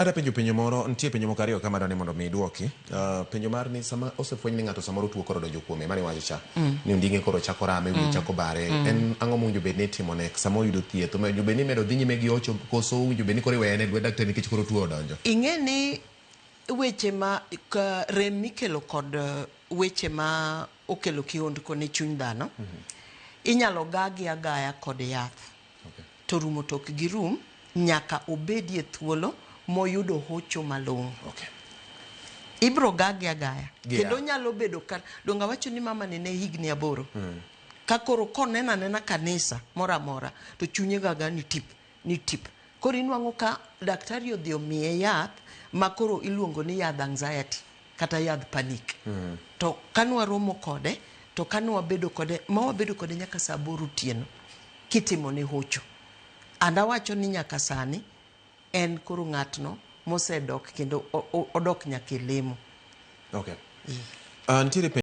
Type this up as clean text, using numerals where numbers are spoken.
Ada penjo penjo moro, nitie penjo moko ariyo ka madwa ni mondo mi iduoki. Penjo mar ni sama osefweny ni ng'ato samoro tuo koro odonjo kuome, mane iwacho cha, ni onding'e koro chako rame, wiye chako bare, en ang'o mowinjo bed ni itimo ne sama oyudo thieth? Owinjo bed ni imedo dhi nyime gi hocho koso owinjo bed ni koro iweye ne lwet daktari nikech koro tuo odonjo? Ing'e ni weche ma ka rem mikelo kod weche ma okelo kihondko ne chuny dhano, inyalo gagi agaya kod yath. To rumo to ok girum nyaka obedie thuolo moyudo hocho malong'o. Ibro gagi agaya. Kendo nyalo bedo ka donge awacho ni mama ni ne higni 8. Ka koro koneno anena kanisa moro amora to chunye gaga ni tip ni tip. Koro inwang'o ka daktari odhi omiye yath ma koro iluongo ni yadh anxiety kata yadh panic. To kanwaromo kode to kanwabedo kode ma wabedo kode nyaka saa 8 otieno kitimo ne hocho. And awacho ni nyaka sani en koro ng'atno mosedok kendo odok nyaka e lemo. Nitiere